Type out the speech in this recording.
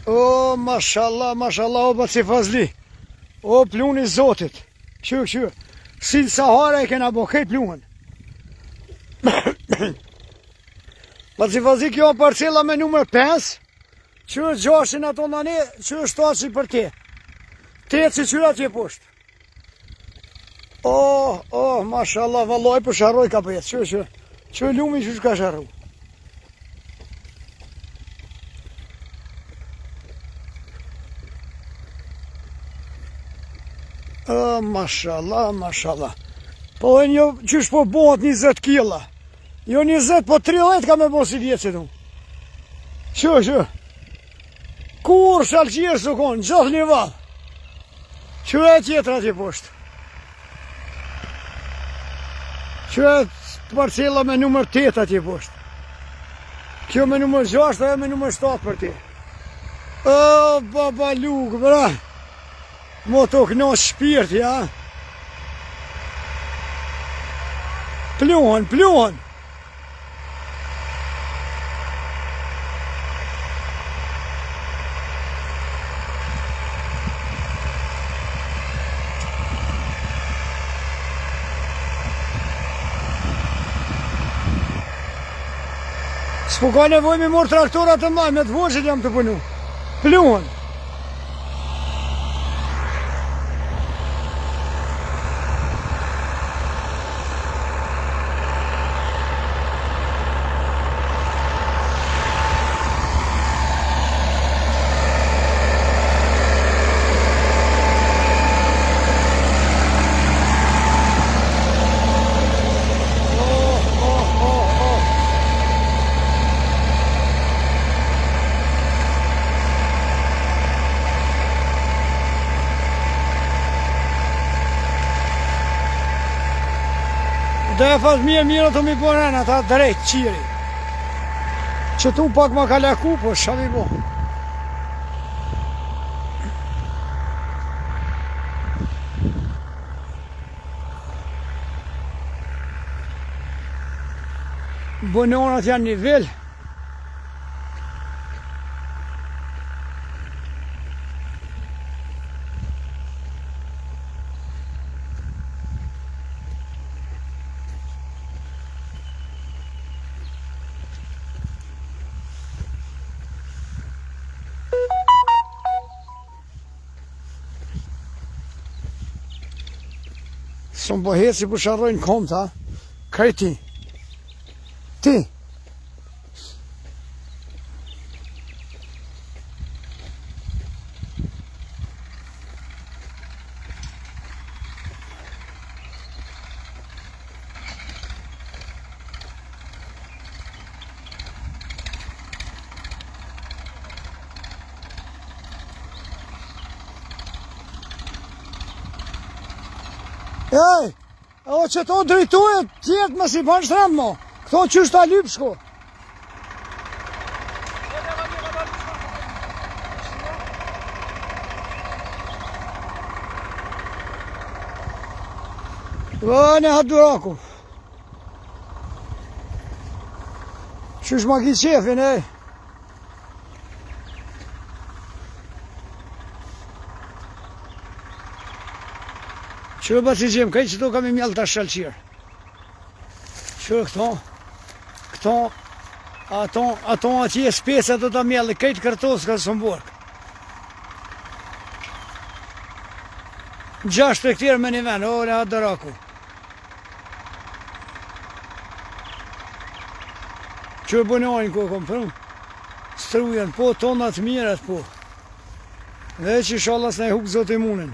O, mashallah, mashallah, o baci Fazli. O, pluni zotit. Kqyr, kqyr. Si në Sahara e kena bo, krejt pluhun. Baci Fazli, kjo parcela me numër 5, Qyr gjashin ato në ne, qyr shtatshin për te. Tetë që qyr atje poshtë. Oh, oh, mashallah, vallaj po sharroj ka përjetë, qyr, qyr, qyr lumi qysh ka sharru. Oh, mashallah, mashallah. Po e një, qysh po bohet 20 kila. Jo 20, po 30 ka me bo si vjetë që tu. Qyr, qyr. Kurrë shalqirë s'u konë, gjithë një valë. Qyr e tjetra atje poshtë. Qyr parcela me numër 8 atje poshtë. Kjo me numër 6 dhe me numër 7 për ti. O, baba lugë, bra. Mo të kënaq shpirti, ja. Pluhën, pluhën. S'po ka nevoj me morë traktorat të mdhaj, me të vogjël jam tu punu. Pluhën. Dhe e fas mirë mirë të mi bo rena, ta drejt qiri. Që tu pak ma ka laku, po sha mi bo. Bononat janë nivel. Së më bëhet si për sharrojnë komt, ha? Kaj ti? Ti? Ej, o që to drejtuje, tjertë më si banë shtremë mo. Këto qysh ta lypë shko. Vënë haduraku. Qysh ma ki qefin, e? Që e baci gjem, krejt që to kam i mjellë ta shalqirë. Që këto, këto, ato, ato atje speca do ta mjellë, krejt kërtos ka sëmbork. Gjashtë hektarë me një ven, o, në atë Që e bënojnë ku e kom pru? Strujen, po, tonat mirat, po. Veç ishalla s'na e hup zoti munin.